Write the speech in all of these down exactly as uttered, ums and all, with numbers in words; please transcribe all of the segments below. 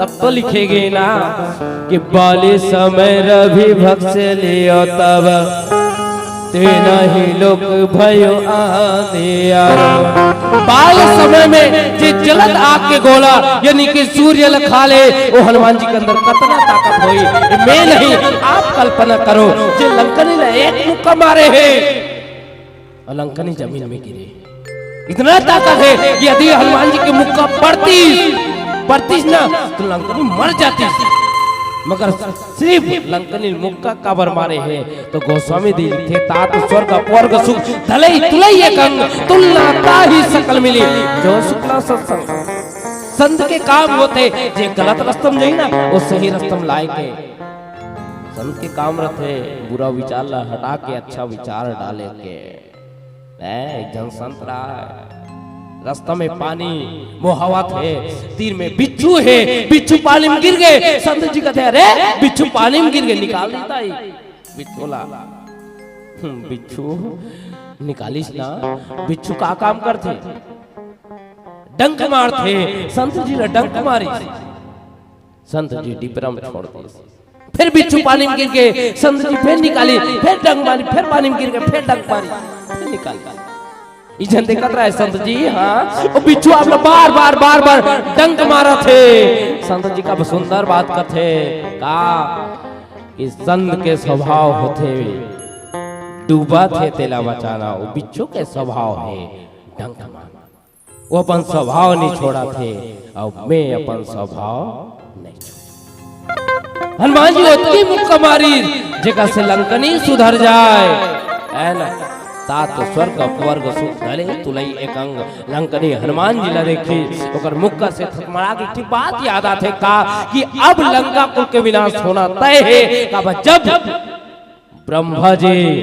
तब तो लिखे गे ना कि बाली समय रवि भक्ष लियो तब, तेना ही लोक भयो अंधियारो। बाल समय में जे जलत आग के गोला, यानी कि सूर्य ल खा ले, वो हनुमान जी के अंदर कतना ताकत होई, मैं नहीं, आप कल्पना करो। जे लंकनी ल एक मुक्का मारे हे, और लंकनी जमीन में गिरे। इतना ताकत है कि यदि हनुमान जी के मुक्का पड़तीस, पड़तीस ना, तो लंकनी मर जातीस। मगर सिर्फ लंकनी मुक्का काबर मारे हे, तो गोस्वामी जी लिखथे, "तात स्वर्ग अपवर्ग सुख, धलई तुलई एक अंग, तुलना ताहि सकल मिली, जो सुख ना सत्संग।" संत के काम होथे, जे गलत रस्ता म जाही ना, वो सही रस्ता म लाए के। संत के काम रथे, बुरा विचार ला हटा के अच्छा विचार डाले के। ए, एक झन संत रहा है, रस्ता में पानी बोहावत हे, तीर में बिच्छू हे, बिच्छू पानी में गिर गे। संत जी कहथे, "अरे, बिच्छू पानी में गिर गे, निकाल देता ही बिच्छू ला।" हम्म, बिच्छू निकालिस ना, बिच्छू का काम करथे? डंक मारथे। संत जी ला डंक मारिस, संत जी डिपरा म छोड़ दिस। फिर बिच्छू पानी में गिर गे, संत जी फिर निकाली, फिर डंक मारी, फिर पानी में गिर गे, फिर डंक मारी, फिर निकाली। ई झन देखत रहे संत जी, हाँ, वो बिच्छू आप ला बार बार, बार बार डंक मारत हे। संत जी का सुंदर बात कथे, का कि संत के स्वभाव होथे, डूबत हे तेला बचाना, वो बिच्छू के स्वभाव हे डंक मारना। वो अपन स्वभाव नहीं छोड़त हे, अउ मैं अपन स्वभाव नहीं छोड़। हनुमान जी ओतकी मुक्का मारी, जेकर से लंकनी सुधर जाए, है ना? तात स्वर्ग अपवर्ग सुख धले तुलई एक अंग। लंकनी हनुमान जी ला देखी, ओकर मुक्का से थतमड़ा के एक ठे बात याद आथे का कि अब लंका कुल के विनाश होना तय हे। काबर जब ब्रह्मा जी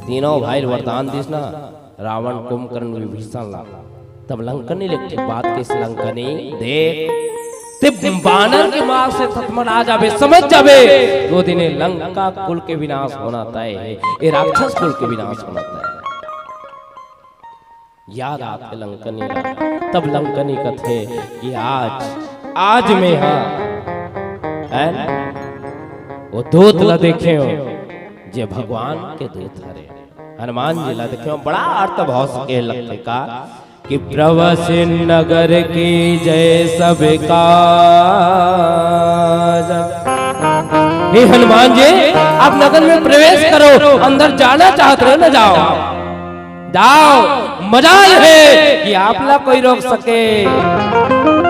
तीनों भाई ल वरदान दिस ना, रावण, कुंभकर्ण, विभीषण ला, तब लंकनी ले एक ठे बात किस, लंकनी देख, ते बानर के मार से थतमड़ा जाबे, समझ जाबे, वो दिने लंका कुल के विनाश होना तय हे, ए राक्षस कुल के विनाश होना तय हे। याद आथे लंकनी ला। तब लंकनी कथे कि आज, आज मैं हा, है ना, वो दूत ला देखे हो, जे भगवान के दूत हरे। हनुमान जी ला देखे हो, बड़ा अर्थ भाव से कहे लगथे का कि प्रवसिन नगर की जय सब काज। हे हनुमान जी, आप नगर में प्रवेश करो, अंदर जाना चाहत रहे ना, जाओ। जाओ, मजाल हे कि आप ला कोई रोक सके,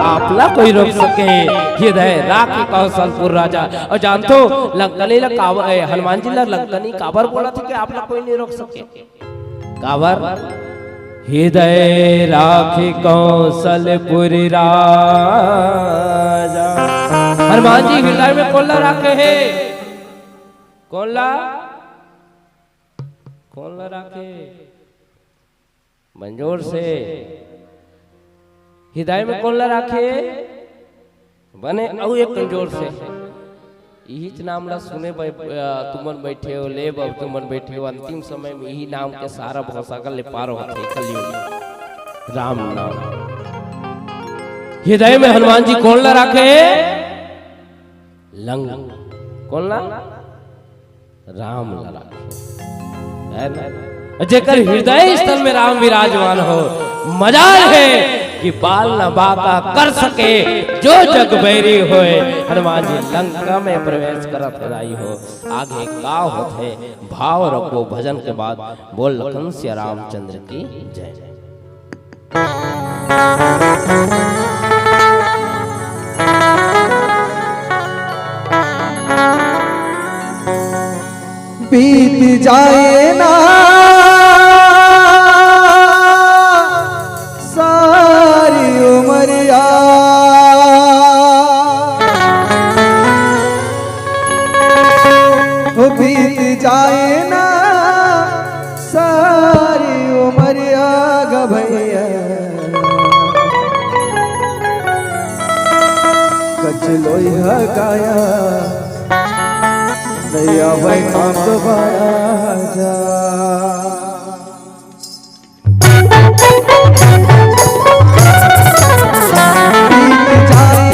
आप ला कोई रोक सके। हृदय राखी कौशलपुर राजा। अउ जानथो लंकनी ला काबर, ए, हनुमान जी ला लंकनी काबर बोलथे कि आप ला कोई नहीं रोक सके? काबर? हृदय राखी कौशलपुर राजा। हनुमान जी हृदय में कोन ला राखे हे? कोन ला? कोन ला राखे? बंजोर से हृदय में कोन ला राखे? बने अउ एक कमजोर से इहीच नाम ला सुने बै-, अ, तुमन बैठे हो, ले ब-, तुमन बैठे हो, अंतिम समय में इही नाम के सहारा भवसागर ले पार होथे कलयुग। राम नाम। हृदय में हनुमान जी कोन ला राखे? लंग। कोन ला? राम ला राखे। है ना? जेकर हृदय स्थल में राम विराजमान हो, मजाल हे कि बाल न बांका कर सके, जो जग बैरी होय। हनुमान जी लंका में प्रवेश करत हराई हो। आगे का होथे, भाव रखो भजन के बाद। बोल लखन सिया रामचंद्र की जय। बीत जाए ना सारी उमरिया, ओ बीत जाए ना सारी उमरिया ग भैया। कच लोई ह गाया नैया भाई माँ दोबारा जा। बीत जाए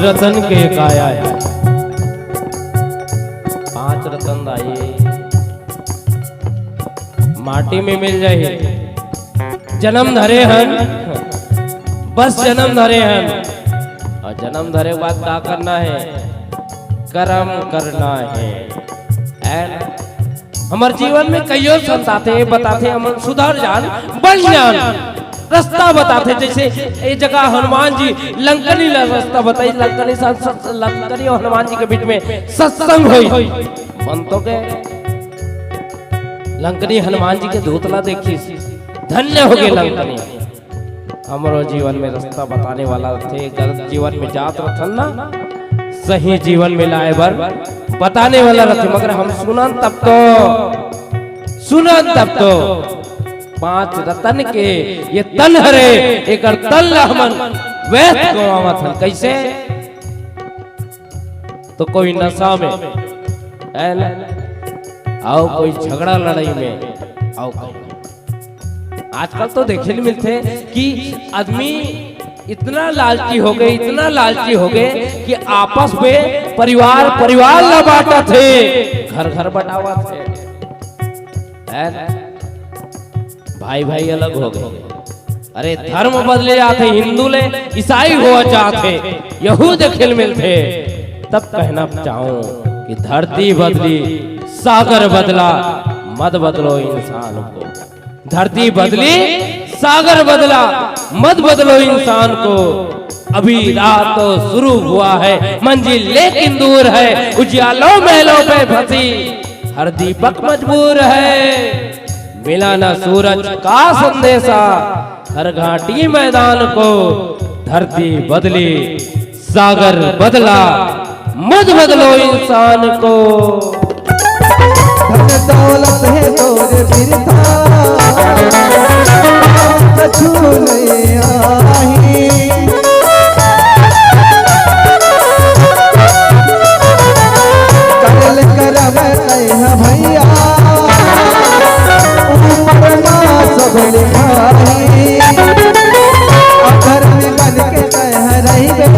रतन के काया हे। पांच रतन दाई माटी में मिल जाही। जन्म धरे हन, बस जन्म धरे हन, अउ जन्म धरे के बाद का करना हे? करम करना हे, हे ना? हमर जीवन में कइयो संत आथे, बताथे, हमन सुधर जान, बन जान, रस्ता बताथे। जइसे ए जगह हनुमान जी लंकनी ला रस्ता बताइस, लंकनी सत-, सत-, लंकनी अउ हनुमान जी के बीच में सत्संग होइस। मन तो के लंकनी हनुमान जी के दूत ला देखिस, धन्य होगे लंकनी। हमरो जीवन में रस्ता बताने वाला रथे, गलत जीवन में जात रथन ना, सही जीवन में लाए बर बताने वाला रथे, मगर हम सुनन तब तो, सुनन तब तो। पांच रतन के ये तन हरे, एकर तन ला हमन व्यर्थ गंवावत हन। कइसे? तो कोई नशा में, हे ना? अउ कोई झगड़ा लड़ाई में, अउ कोई आजकल तो देखे ल मिलथे कि आदमी इतना लालची होगे, इतना लालची होगे कि आपस में परिवार, परिवार ला बांटत हे, घर, घर बंटावत हे। हे ना? भाई, भाई अलग होगे। अरे, धर्म बदले जाथे, हिंदू ले ईसाई होवत जाथे, यहू देखे ल मिलथे। तब कहना चाहूं कि धरती बदली, सागर बदला, मत बदलो इंसान को। धरती बदली, सागर बदला, मत बदलो इंसान को। अभी राह तो शुरू हुआ है, मंजिल लेकिन दूर है। उजियालों महलों पे फंसी हर दीपक मजबूर है। मिला ना सूरज का संदेशा हर घाटी मैदान को। धरती बदली, सागर बदला, मत बदलो इंसान को। धन दौलत हे तोर बिरथा, कछु नइ आही। करल करम तैं ह भैया, ऊपर मा सब लिखाही। अधर्मी बन के तैं ह रहिबे,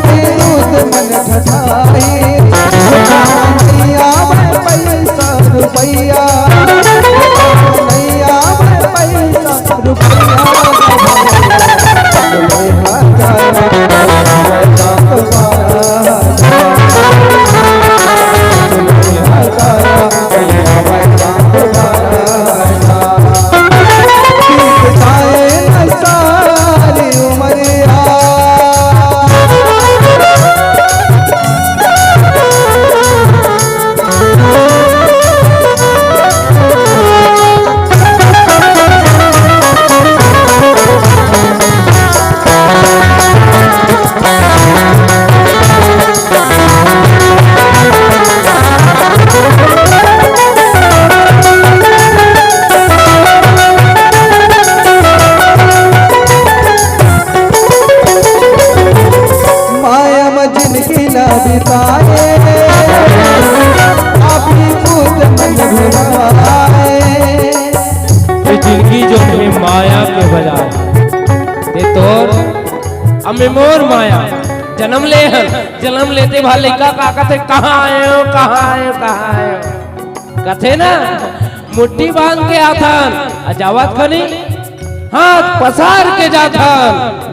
के दूत मन ठठाई। नइ आवय पैसा रुपैया, नइ आवय पैसा रुपैया। माया म जिनगी ला बिताए, पापी पूत मन भुलाए। ये जिनगी जो हे माया के बाजार, ये तोर अमे मोर माया। जन्म ले हन, जन्म लेते भर लइका का कथे, "कहाँ आए हो, कहाँ आए हो, कहाँ आए हो?" कथे ना, मुट्ठी बांध के आथन, आ जावत खनी हाथ पसार के जाथन।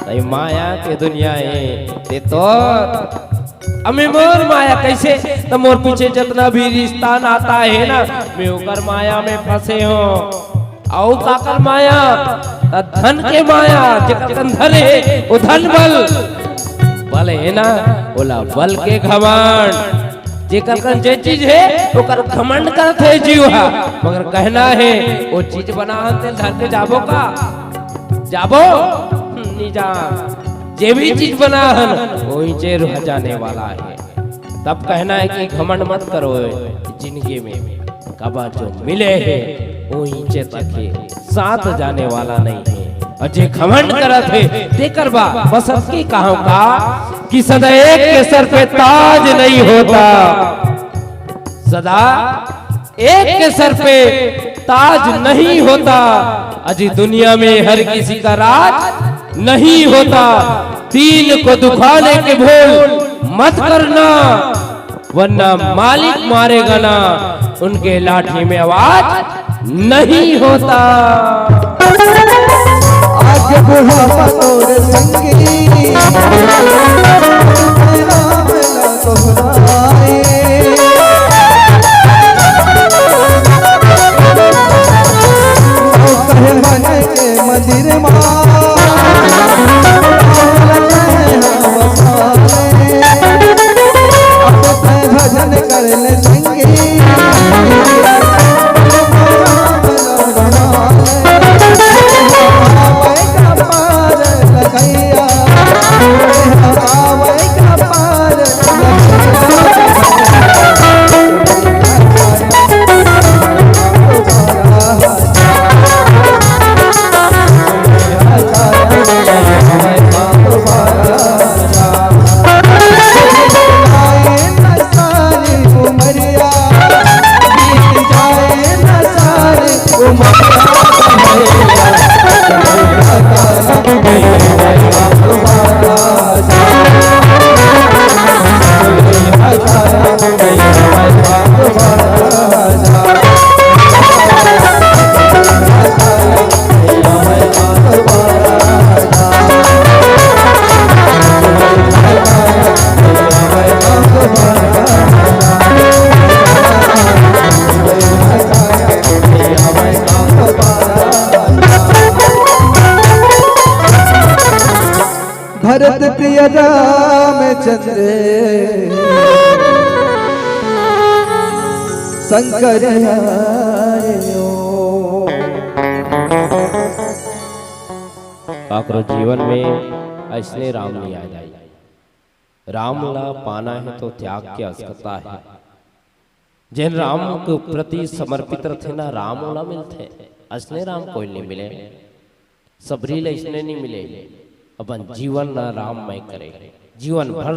तई माया के दुनिया हे, ते तोर अमे मोर माया। कइसे? त मोर पीछे जतना भी रिश्ता नाता हे ना, मैं ओकर माया में फंसे हों। अउ काकर माया? त धन के माया। जेकर कन धन हे, ओ धन बल। बल हे ना, ओला बल के घमंड। जेकर कन जे चीज हे, ओकर घमंड करत हे जीव ह। मगर कहना हे, ओ चीज बनाहन ते धर के जाबो का? जाबो? नहीं जा। जे भी चीज बनाहन, ओ ईंचे रह जाने वाला हे। तब कहना हे कि घमंड मत करो जिंदगी में। काबर जो मिले हे, ओ ईंचे तक हे, साथ जाने वाला नहीं हे। अउ जे घमंड करत हे, तेकर बा, बस अतके कहंव का, कि सदा एक के सर पे ताज नहीं होता, सदा एक के सर पे ताज नहीं होता। अजी दुनिया में हर किसी का राज नहीं होता। तीन को दुखाने के भूल मत करना, वरना मालिक मारेगा ना। उनके लाठी में आवाज नहीं होता। आज बुढ़ापा तोर संगी, राम ना दोहराए। ओ कहे मन के मंदिर मा, अब तै भजन कर ले संगी। भरत प्रिय रामचंद्र शंकर हरि ओम। काकरो जीवन में अइसने राम नइ आ जाय। राम ला पाना हे तो त्याग के आवश्यकता हे। जेन राम के प्रति समर्पित रथे ना, राम ओला मिलथे। अइसने राम कोई नइ मिले, सबरी ला अइसने नइ मिले। अपन जीवन ला राममय करे, जीवन भर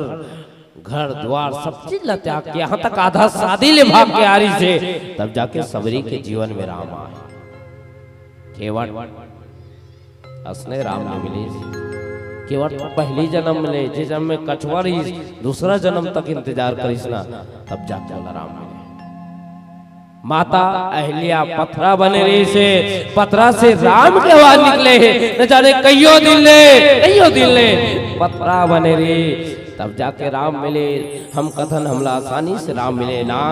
घर द्वार सब चीज ला त्याग के, यहाँ तक आधा शादी ले भाग के आ रहिसे, तब जाके सबरी के जीवन में राम आय। केवट अइसने राम नइ मिलिस। केवट तो पहिली जनम ले, जे जनम में कछुआ रहिस, दूसरा जनम तक इंतजार करिस ना, तब जाके ओला राम मिले। माता अहिल्या पथरा बने रहिसे, पथरा से राम के आवाज निकले हे। न जाने कइयो दिन ले, कइयो दिन ले पथरा बने रहिस, तब जाके राम मिले। हम कथन हमला आसानी से राम मिले ना,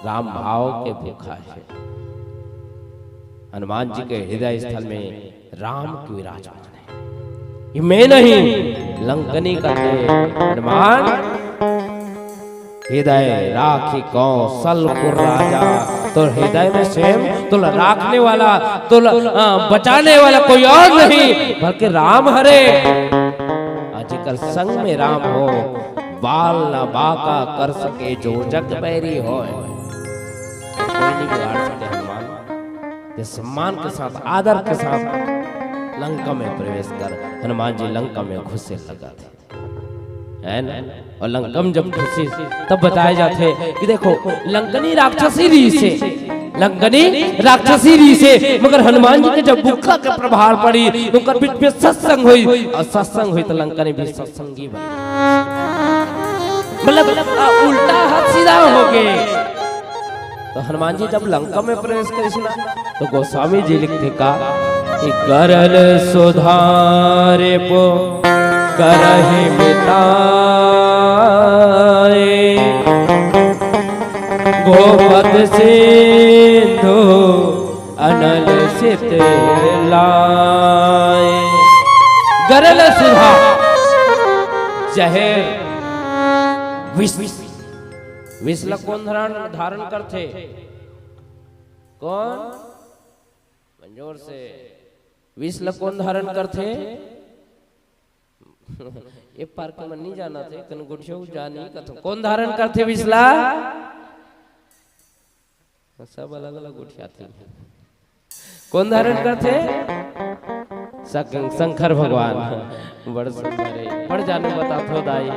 राम भाव के भूखा हे। हनुमान जी के हृदय स्थल में राम के विराजमान हे। ये मैं नहीं, लंकनी कथे हनुमान। हृदय राखी कौशलपुर राजा, तोर हृदय में सेम तोला राखने वाला, तोला, अ, बचाने वाला कोई और नहीं, बल्कि राम हरे। अउ जेकर संग में राम हो, बाल न बांका कर सके जो जग बैरी होय। कोई नहीं बिगाड़ सके हनुमान। ते सम्मान के साथ, आदर के साथ लंका में प्रवेश कर। हनुमान जी लंका में घुसे लगथे, हे ना? अउ लंका में जब घुसिस, तब बताय जाथे कि देखो, लंकनी राक्षसी रहिसे, लंकनी राक्षसी रहिसे, मगर हनुमान जी के जब बुक्का के प्रभाव पड़ी, तो ओकर बीच में सत्संग होइस, अउ सत्संग होइस त लंकनी भी सत्संगी बने। मतलब, अ, उल्टा हाथ सीधा हो गे। तो हनुमान जी जब लंका में प्रवेश करिस ना, तो गोस्वामी जी लिखथे का कि गरल सुधारिप करहि मिताय, गोपद सिंधु अनल सित लाय। गरल सुधा, जहर, विष। विष ला कोन धारण, धारण करथे? कोन? मंजोर से। विष ला कोन धारण करथे? ये पार के मन नइ जानथे, कन गोठिया जानी कथो। कोन धारण करथे विष ला? सब अलग-अलग गोठियाथे। कोन धारण करथे? सक-, शंकर भगवान। बड़ सुंदर हे। बड़ जानू बताथो दाई।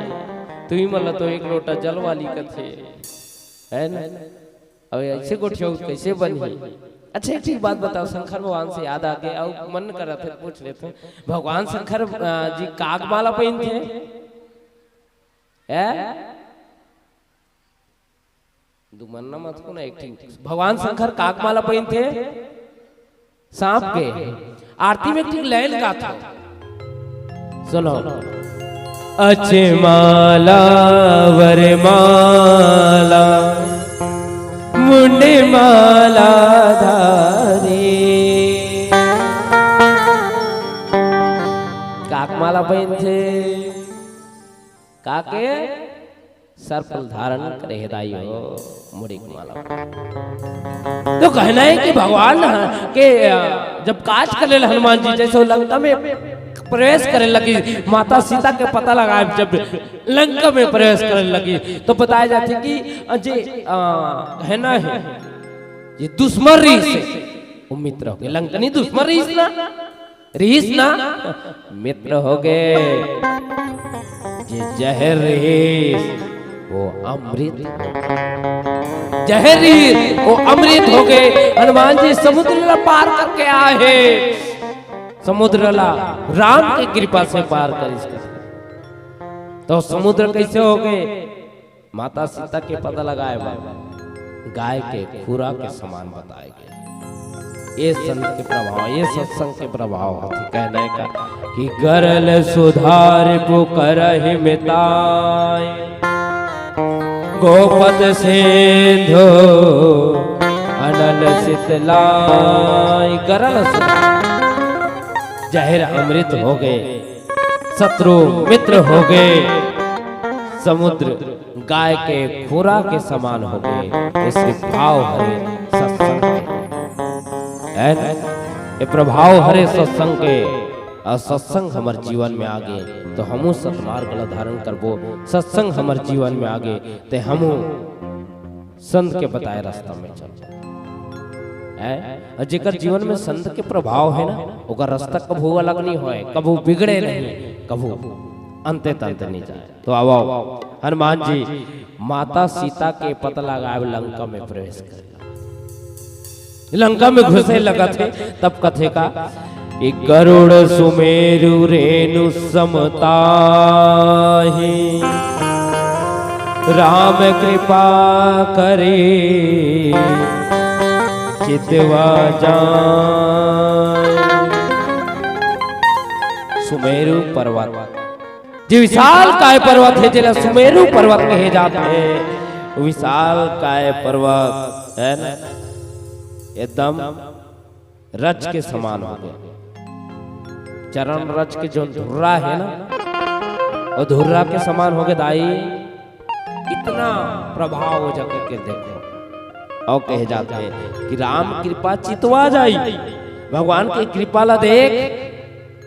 तुही मन ला तो एक लोटा जल वाली कथे। हे ना? अब अइसे गोठिया कइसे बनही? अच्छा, एक ठीक बात बताओ, शंकर भगवान से याद आ गया, अउ मन करत हे, पूछ लेते हैं। भगवान शंकर, अ, जी काग माला पहिनथे? हैं? दू मन ना मत को ना, एक ठीक। भगवान शंकर काग माला पहिनथे? सांप के। आरती में एक ठीक लाइन गाथे। सुनो। अच माला वर माला मुंडे माला धारी। काग माला पहिनथे? काके सर्प धारण करे हे दाई हो, मुड़ी के माला। तो कहना है कि भगवान के, अ, जब काज कर ले हनुमान जी, जैसे वो लंका में प्रवेश करे लगी, माता सीता के पता लगा, जब लंका में प्रवेश करे लगी, तो बताया जाथे कि, अ, जे, अ, है ना, है, ये दुश्मन रहिस हे, वो मित्र हो गे। लंकनी दुश्मन रहिस ना, रहिस ना, मित्र हो गे। जे जहर रहिस, वो अमृत हो गे। जहर रहिस, वो अमृत हो गे। हनुमान जी समुद्र ला पार करके आए हे। समुद्र ला राम के कृपा से पार करिस। तो समुद्र कैसे हो गे? माता सीता के पता लगाए बर गाय के खुरा के समान बताए गे। ये संत के प्रभाव, ये सत्संग के प्रभाव होथे। कहना हे का कि गरल सुधारिपु करहि मिताय, गोपत सिंधु अनल सित लाय। गरल सुधार, जहर अमृत हो गे, शत्रु मित्र हो गे, समुद्र गाय के खुरा के समान हो गे। ऐसे भाव हरे सत्संग के, है ना? ये प्रभाव हरे सत्संग के, अउ सत्संग हमर जीवन में आ गे, तो हमू सतमार्ग ला धारण करबो। सत्संग हमर जीवन में आ गे, ते हमू संत के बताए रास्ता में चल। हैं? अउ जेकर जीवन में संत के प्रभाव हे ना, ओकर रास्ता कभू अलग नहीं होय, कभू बिगड़े नहीं, कभू अंते तंते नहीं जाए। तो आवो, हनुमान जी माता सीता के पता लगाए लंका में प्रवेश करे। लंका में घुसे लगथे, तब कथे का कि गरुड़ सुमेरु रेणु सम ताहि, राम कृपा करे चितवा जाय। सुमेरु पर्वत, जे विशाल काय पर्वत हे, जेला सुमेरु पर्वत कहे जाथे, विशाल काय पर्वत हे ना, एकदम रज के समान हो गे। चरण रज के जो धुर्रा हे ना, वो धुर्रा के समान हो गे दाई। इतना प्रभाव हो जाके के देखो। अउ कहे जाथे कि राम कृपा चितवा जाय, भगवान के कृपा ला देख,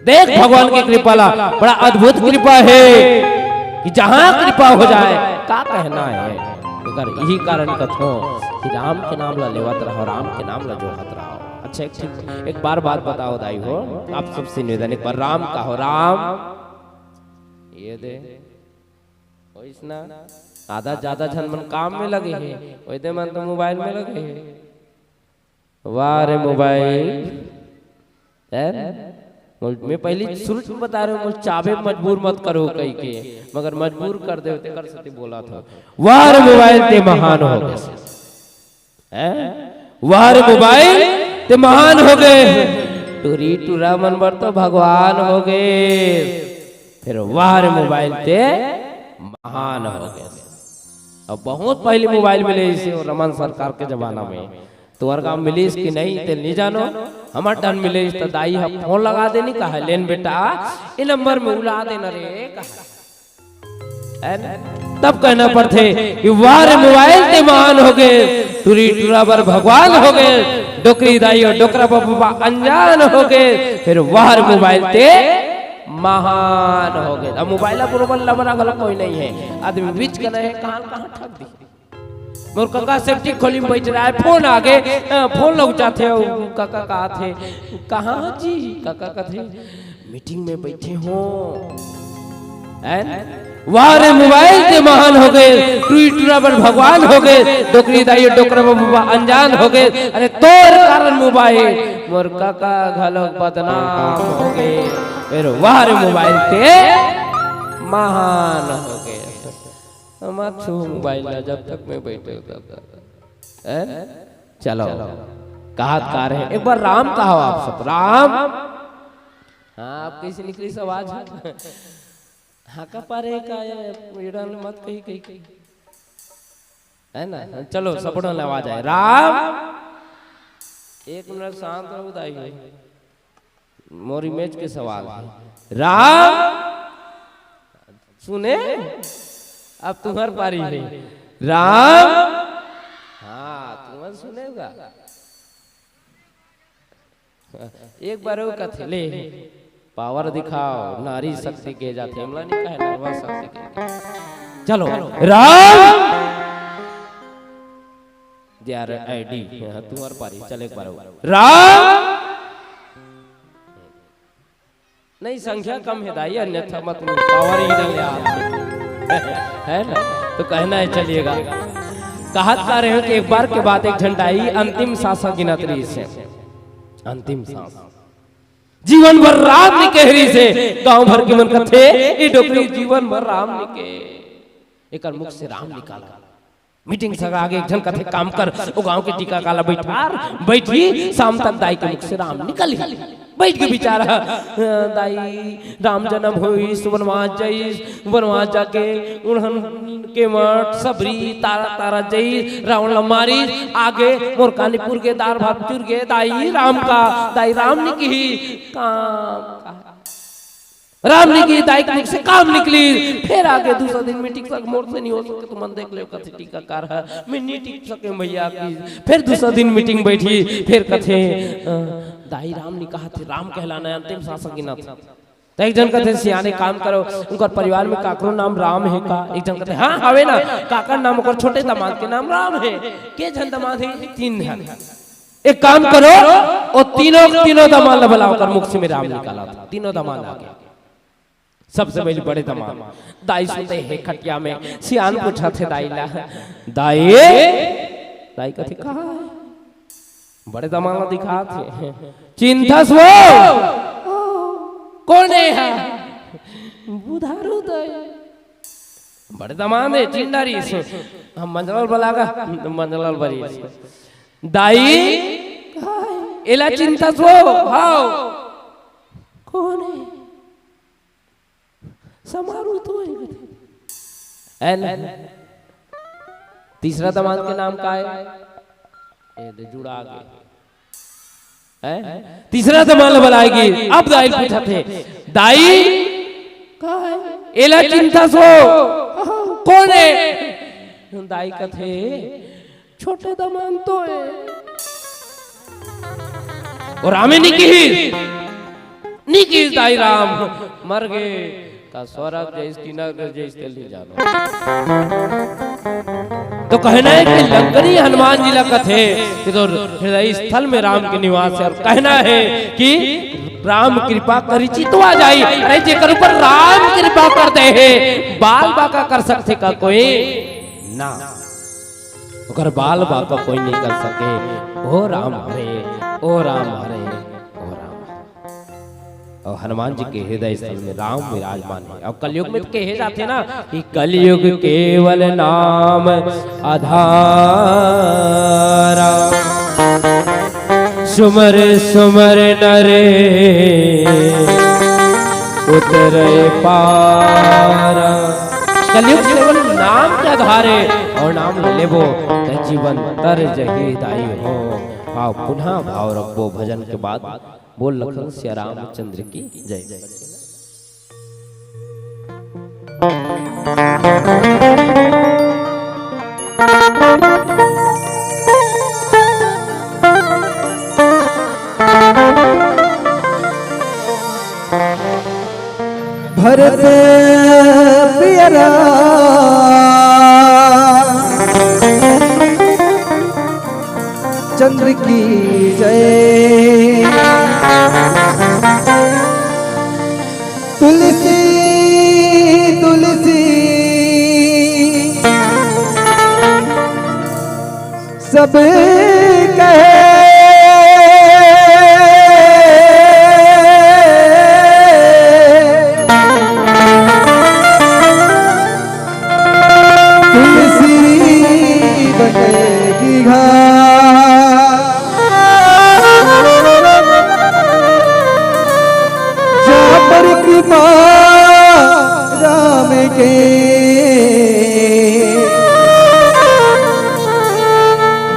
देख भगवान के कृपा ला, बड़ा अद्भुत कृपा हे कि जहाँ कृपा हो जाय, का कहना हे। एकर यही कारण कथो कि राम के नाम ला लेवत रहो, राम के नाम ला जोहत रहो। अच्छा, एक चीज, एक बार बात बताओ दाई हो, आप सबसे निवेदन, एक बार राम कहो, राम। ये दे, वइसना आधा ज्यादा झन मन काम में लगे हे, वइदे मन तो मोबाइल में लगे हे। वाह रे मोबाइल, हैं? मोल-, मैं पहली शुरू में बता रहे हूँ, मोल चाबे मजबूर मत करो कहिके, मगर मजबूर कर दे, तेकर सेती बोलत हँव। वाह रे मोबाइल, ते महान हो गे। हैं? वाह रे मोबाइल, ते महान हो गे। टुरी टुरा मन बर तो भगवान हो गे, फेर वाह रे मोबाइल, ते महान हो गे। अब बहुत पहली मोबाइल मिले इसे रमन सरकार के जमाना में। तुंहर गाँव मिलिस कि नहीं, ते नहीं जानो। हमर टन मिलिस त दाई ह फोन लगा देनी, कहा, "लेन बेटा, ए नंबर में उला देना रे," कहा। है ना? तब कहना पड़थे कि "वाह रे मोबाइल, ते महान हो गे, टुरी टुरा बर भगवान हो गे, डोकरी दाई अउ डोकरा बबा अनजान हो गे, फेर वाह रे मोबाइल, ते महान हो गे।" अब मोबाइल ला बरोबर लमरा घलो कोई नहीं हे, आदमी बीच के नहीं हे, कहाँ कहाँ ठग दी। मोर कका सेफ्टी खोली में बैठ रहा है, फोन आ गे, अ, फोन लग जाथे, अउ कका कहाथे, "कहाँ जी?" कका कथे, "मीटिंग में बैठे हो।" है ना? वाह रे मोबाइल ते महान हो गए, टुरी टुरा बर भगवान हो गए, डोकरी दाई डोकरा बर बाबा अनजान हो गए। अरे तोर कारण मोबाइल मोर काका घलोक बदनाम हो गए। अरे वाह रे मोबाइल ते महान हो गए। मत छू मोबाइल ला जब तक मैं बैठे हूँ तब तक। हैं? चलो, कहत का रहे, एक बार राम कहो आप सब, राम। हाँ, आप कैसे निकली आवाज? हाँ, का पारे का ये, ये डाल मत कही, कही, कही। है ना? चलो, सब डाल आवाज आए। राम, एक मिनट शांत रहो, दाई हो। मोर इमेज के सवाल है। राम, सुने? अब तुम्हार पारी है। राम, हाँ, तुम्हार सुनेगा। एक बार वो कथे, ले, पावर दिखाओ, नारी शक्ति के जाथे, हमला नहीं कहे, नरवा शक्ति के। चलो, राम, जे आर आई डी, हाँ, तुम्हार पारी, चल एक बार वो। राम, नहीं, संख्या कम है दाई, अन्यथा मत लो, पावर ही ना ले आप। है ना? तो कहना है, चलिएगा। कहत का रहे हो कि एक बार के बाद एक झन दाई अंतिम सांस गिनत रहिस हे। अंतिम सांस। जीवन भर राम नी कहे रहिस हे। गांव भर के मन कथे, "ए डोकरी जीवन भर राम नी कहे।" एकर मुख से राम निकाला। मीटिंग सगा आगे एक झन कथे, "काम कर, ओ गांव के टीका काला बैठार, बैठी, शाम तक दाई के मुख से राम निकलही।" बैठ के बिचारा, "दाई, राम जन्म होइस, वनवास जाइस, वनवास जाके उड़हन के मठ, सबरी, तारा, तारा जाइस, रावण ला मारिस, आगे मोर कानीपुर के दार भात चुर गे, दाई राम का, दाई राम नी किही, काम का।" राम नी किही, दाई के मुख से काम निकली। फिर आगे दूसरा दिन मीटिंग सगा, "मोर से नहीं हो सके, तुमन देख लेव," कथे टीकाकार ह, "मैं नहीं टिक सके भैया।" की फिर दूसरा दिन मीटिंग बैठी, फिर कथे, "अ, दाई राम नी कहत हे, राम कहलाना है, अंतिम सांस गिनत।" तो एक झन कथे, "सियाने काम करो, उनकर परिवार में काकरो नाम राम है का?" एक झन कथे, "हाँ, हवे ना, काकर नाम, ओकर छोटे दामाद के नाम राम है।" के झन दामाद है? तीन झन। एक काम करो, ओ तीनों, तीनों दामाद ला बुलाओ, ओकर मुख से में राम निकाला था। तीनों दामाद आ गए। सबसे पहले बड़े दामाद, दाई सुते हे खटिया में, सियान पूछत हे दाई ला, "दाई?" दाई कथे, "कहाँ है?" बड़े दामाद ला दिखात हे, "चिंथस वो?" "कोन हे?" "बुधारू दाई।" बड़े दामाद हे, चिंडारी से। हम मंझला ल बलागा, मंझला ल बरी से। "दाई, एला चिंथस वो?" "हाव।" "कोन हे?" "समारू तो हे।" है ना? तीसरा दामाद के नाम का है? ए दे जुड़ा गए। हैं? तीसरा दामाद ला बलाएगी। अब दाई पूछत हे, "दाई, का है? एला चिंथस वो?" "कोन हे?" दाई कथे, "छोटे दामाद तो हे।" ओ रामे नी किहिस, नी किहिस दाई राम, मर गे। का स्वर्ग जइस कि नरक जइस, तेल नहीं जानो। तो कहना है कि लंकनी हनुमान जी ला कथे कि तो हृदय स्थल में राम के निवास है, और कहना है कि राम कृपा करी चितवा जाई। अरे जेकर ऊपर राम कृपा कर दे हे, बाल बाका कर सकथे का कोई? ना। ओकर बाल बाका कोई नहीं कर सके। ओ राम हरे, ओ राम हरे, ओ राम हरे। और हनुमान जी के हृदय स्थल में राम विराजमान है। और कलयुग में तो कहे जाते ना कि कलयुग केवल नाम आधारा, सुमर सुमर नर उतरे पारा। कलयुग केवल नाम के आधार है, और नाम लेबो त जीवन तर जही दाई हो। आओ पुनः भाव रखबो भजन के बाद। बोल लखन सिया रामचंद्र की जय। भरत पियरा चंद्र की जय। तुलसी तुलसी सब कहे तुलसी बनेगी घाट। जहाँ पर कृपा राम के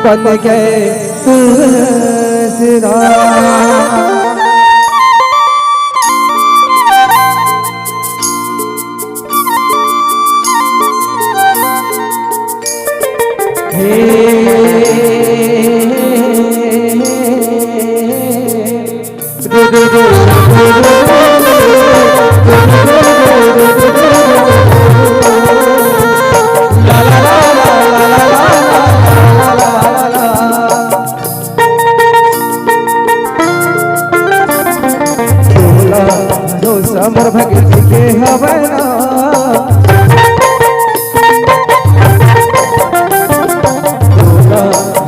बन गए तुलसीदास। हे भरोसा मोर भगत के हवय ना।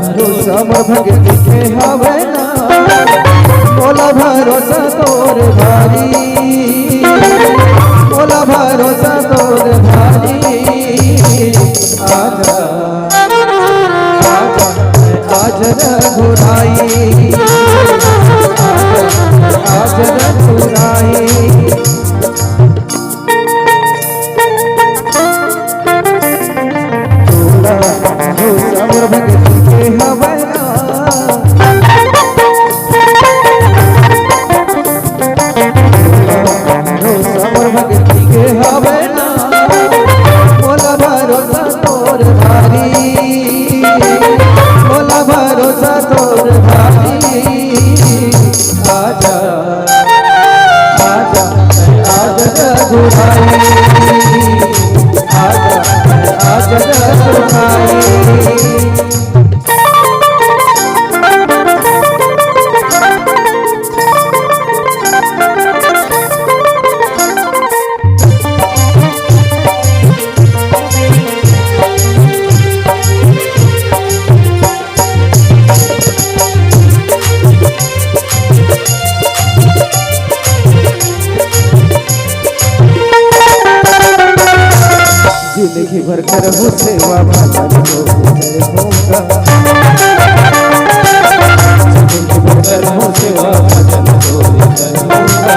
भरोसा मोर भगत के हवय ना। मोला भरोसा तोर भारी, मोला भरोसा तोर भारी। आजा, आजा, आजा रघुराई। आजा, आजा रघुराई। तोला भरोसा मोर भगत के हवय ना। तोला भरोसा मोर भगत के हवय ना। मोला भरोसा तोर भारी, मोला भरोसा तोर भारी। आजा, आजा, आजा रघुराई। आजा, आजा रघुराई। जिंदगी भर करहूँ सेवा भजन तोरे करहूँगा। जिंदगी भर करहूँ सेवा भजन तोरे करहूँगा।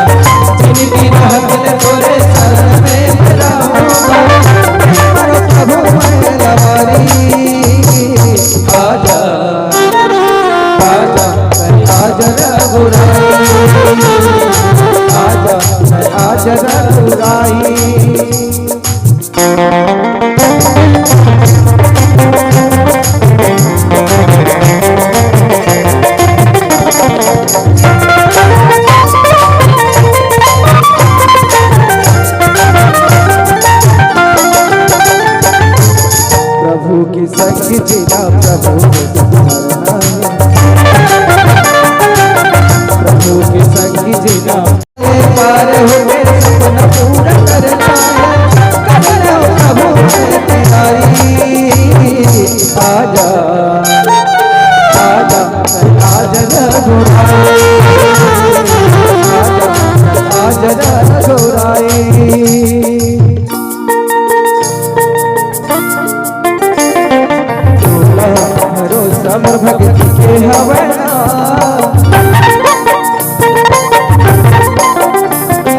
जिंदगी भर तोरे शरण में रहूँगा। अरे प्रभु मैं लवारी, आजा, आजा, आजा रघुराई। आजा, आजा रघुराई। प्रभु के संग जीना, प्रभु के संग मरना है। प्रभु के संग जीना। पार होके सपना पूरा करना है, कर लो प्रभु मैं तैयारी। आजा, आजा, आजा रघुराई। आजा, आजा रघुराई। तोला भरोसा मोर भगत के हवय ना।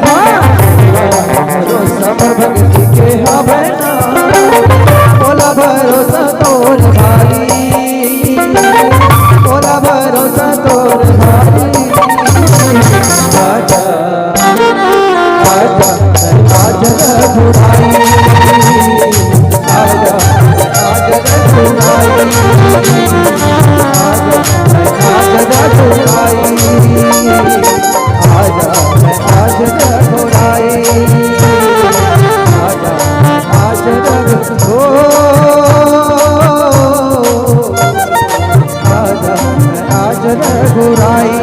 हाँ, तोला भरोसा मोर भगत के हवय ना। तोला भरोसा तोर भारी, तोला भरोसा तोर भारी। आजा, आजा, आजा रघुराई। आजा, आजा रघुराई। आजा, आजा रघुराई। आजा, आजा रघुराई। आजा, आजा रघु-, ओ, आजा, आजा रघुराई।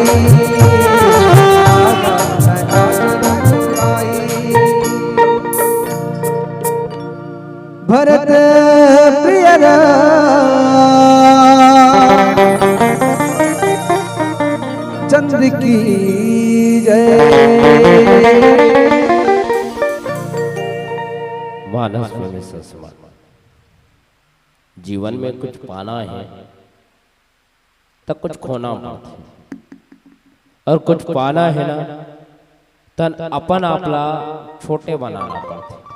आजा, आजा रघुराई। भरत प्रिय राम। सुषमा, जीवन में कुछ पाना हे, त कुछ खोना पड़थे, अउ कुछ पाना हे ना, त अपन आप ला छोटे बनाना पड़थे।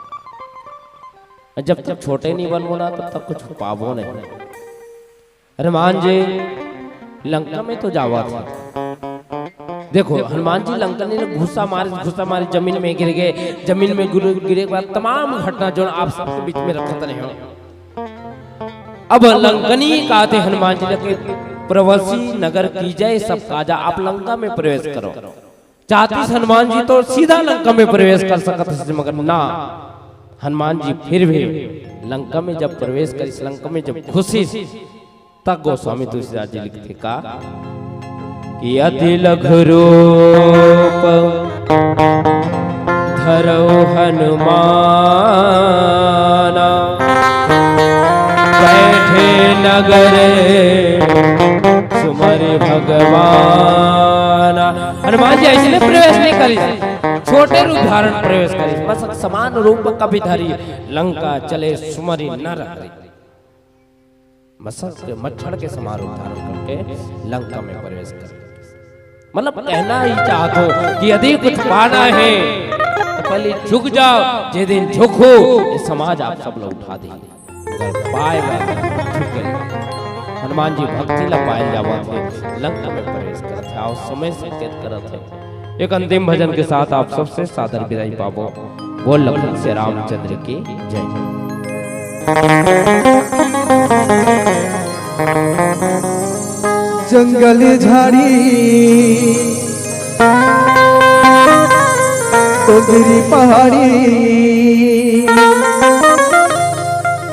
जब तक छोटे नहीं बनबो ना, तब तक कुछ पाबो नहीं। हनुमान जी लंका में तो जावत हे। देखो, हनुमान जी लंका में घुसा मारे, घुसा मारे, जमीन में गिर गए। जमीन में गिरे, गिरे के बाद तमाम घटना जो आप सबके बीच में रखत रहे हो। अब लंकनी कहते हनुमान जी लगे, "प्रवसी नगर कीजय सब काजा", आप लंका में प्रवेश करो। चाहतीस हनुमान जी तो सीधा लंका में प्रवेश कर सकत हे, मगर ना, हनुमान जी फिर भी लंका में जब प्रवेश करिस, लंका में जब घुसिस, तब गोस्वामी तुलसीदास जी लिखथे का कि "अति लघु रूप धरौ हनुमाना, बैठे नगर सुमरि भगवाना।" हनुमान जी ऐसे प्रवेश नहीं करिस, छोटे रूप धारण प्रवेश करिस। मसक समान रूप कपि धरि, लंका चले सुमरि नर हरि। मसक के मच्छर के समान रूप धारण करके लंका में प्रवेश कर, मतलब, कहना ही चाहत हो कि यदि कुछ पाना हे, तो पहले झुक जाओ। जे दिन झुको, ये समाज आप सब ला उठा देही। अगर पाए ला झुक गए। हनुमान जी भक्ति ला पाए जावत हे, लंका में प्रवेश करत हे, अउ समय संकेत करत हे। एक अंतिम भजन के साथ आप सबसे सादर विदाई पाबो। बोल लखन से रामचंद्र की जय। जंगल झाड़ी, डोंगरी पहाड़ी,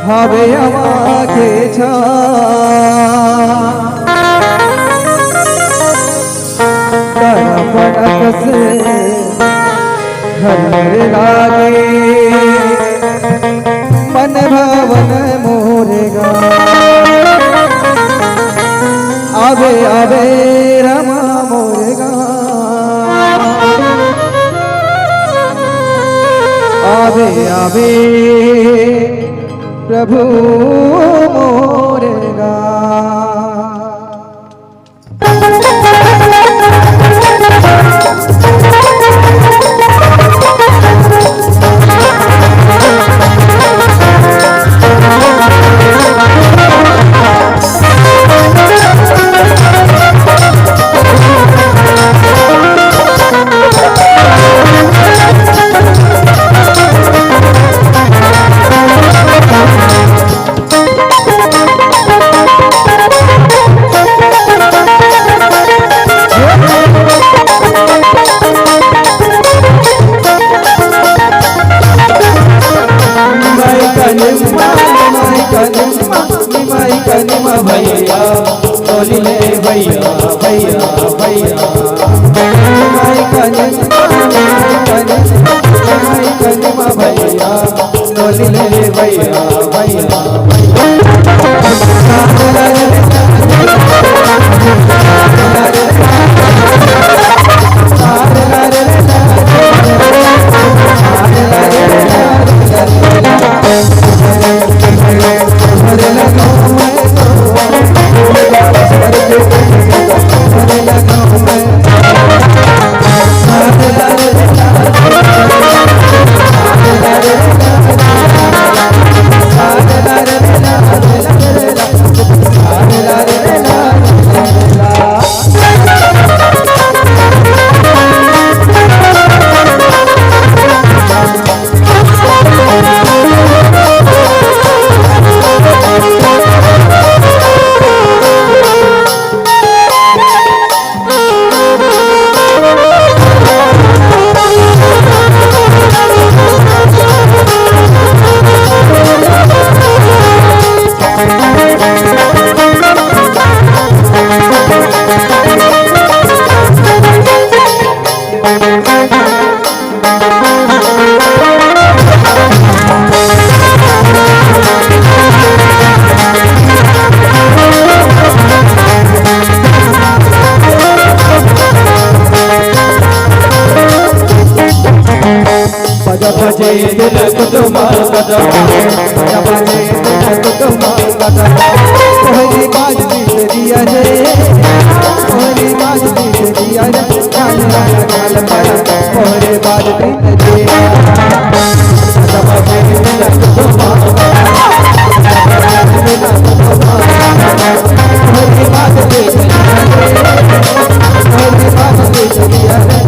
हावे हवा के छाँव। तड़प अकस घर लागे, मन भवन मोरे गाँव। आवे, आवे रामा मोरे गाँव। आवे, आवे प्रभु मोरे गाँव। निमाई कनिमा, निमाई कनिमा, निमाई कनिमा भैया, डोली ले भैया, भैया, भैया। निमाई कनिमा, निमाई कनिमा, निमाई कनिमा भैया, डोली ले भैया, भैया, भैया। जय दिल कुतुमा गदमा, जब जय दिल कुतुमा गदमा, कोहरी बाज दिसरिया रे, कोहरी बाज दिसरिया रे, काल काल काल पर कोहरी बाज दिसरिया। जब जय दिल कुतुमा गदमा, जब जय दिल कुतुमा गदमा, कोहरी बाज दिसरिया रे, कोहरी बाज दिसरिया रे।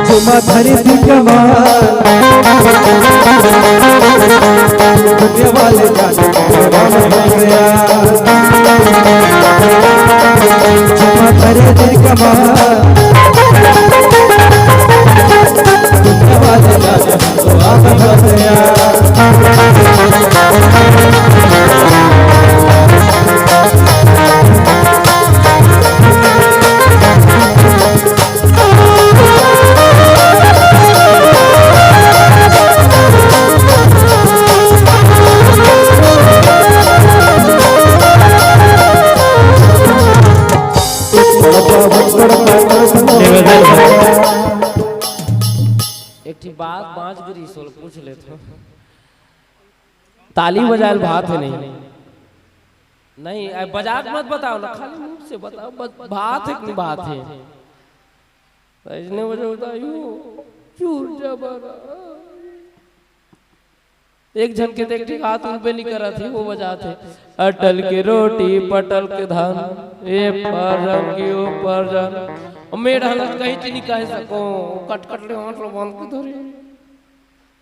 झुमा धरी दिगवा, दुनिया वाले जाने कौन हो गया। झुमा धरी दिगवा, दुनिया वाले जाने कौन हो गया। एक ठी बात बाँच गे रिहिस, ओला पूछ लेथों। ताली बजाए ल भात हे नहीं? नहीं, अ, बजा के मत बताओ ना, खाली मुँह से बताओ, बस भात हे कि नहीं भात हे? अइसने बजाओ त, यू, चूर जबर। एक झन के देख, ठीक हाथ उठबे नहीं करत हे, वो बजात हे, "अटल के रोटी, पटल के धान, ए परजन की ओ परजन।" अउ मैं डहर कहीं चीज नहीं कह सकों, कट कट ले हाथ ला बांध के धरे।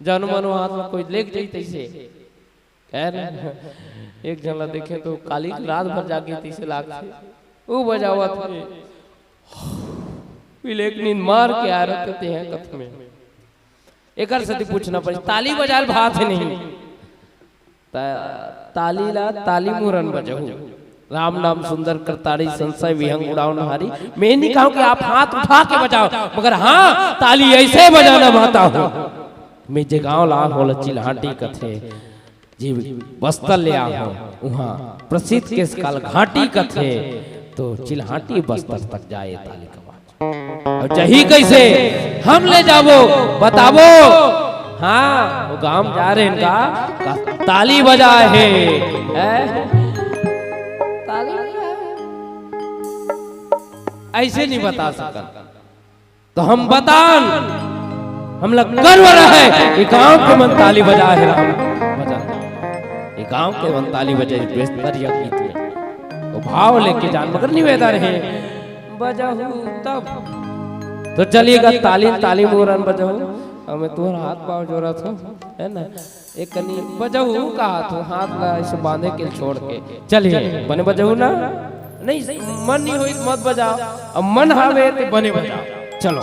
जानो मानो हाथ ला कोई लेग जाई तइसे। खैर, एक झन ला देखें तो काली रात भर जागे तइसे लागथे। वो बजावत हे, पीले एक नींद मार के आ रहे ते हैं कथ में। एकर सेती पूछना पड़े, ताली बजाए ल भात हे नहीं? ता-, ताली ला ताली मुरन बजहू। राम नाम सुंदर करताड़ी, संशय विहंग उड़ाव नहारी। मैं नहीं कहूँ कि आप हाथ उठा के बजाओ, मगर हाँ, ताली ऐसे बजाना माता हो। मैं जे गाँव ला हों, ओला चिल्हाटी कथे। जी, बस्तर ले आए हों, उहाँ प्रसिद्ध केशकाल घाटी कथे, तो चिल्हाटी बस्तर तक जाए ताली का आवाज। अउ जाही कइसे? हम ले जाबो, बताबो। हाँ, वो गाँव जा रहे हैं का, का ताली बजाए हे, हैं? ताली बजाए हे। अइसे नहीं बता सकत। तो हम बतान, हमला गर्व रहे, ये गाँव के मन ताली बजाए हे राम, बजा। ये गाँव के मन ताली बजाए हे, बेस बढ़िया गीत में। वो भाव लेके जान, मगर निवेदन हे, बजाहू तब। तो चलिएगा, ताली, ताली मुरन बजाहू। अब मैं तुम्हारा हाथ पाँव जोड़त हों, है ना? एक कनी बजाहू कहाथों, हाथ ला ऐसे बांधे के छोड़ के। चलिए, बने बजाहू ना? नहीं, मन नहीं होई त मत बजाओ। अब मन हावे त बने बजाओ। चलो।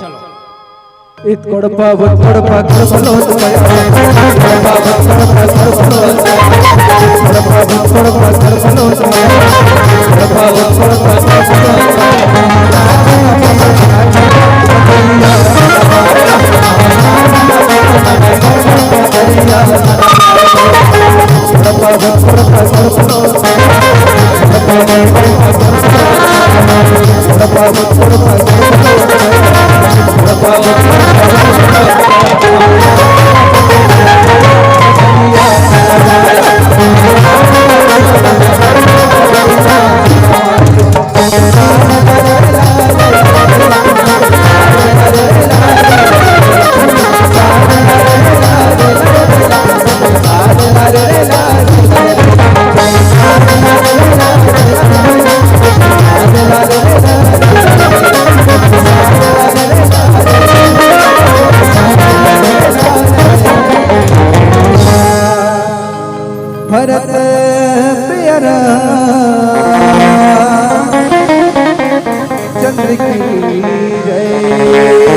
इत कोड़पा, वो कोड़पा, कोड़पा, लोट पाया। कोड़पा, वो कोड़पा, कोड़पा, लोट पाया। कोड़पा, वो कोड़पा, कोड़पा, लोट पाया। कोड़पा, वो कोड़पा, कोड़पा, लोट पाया। भरत प्रिय चंद्र की जय।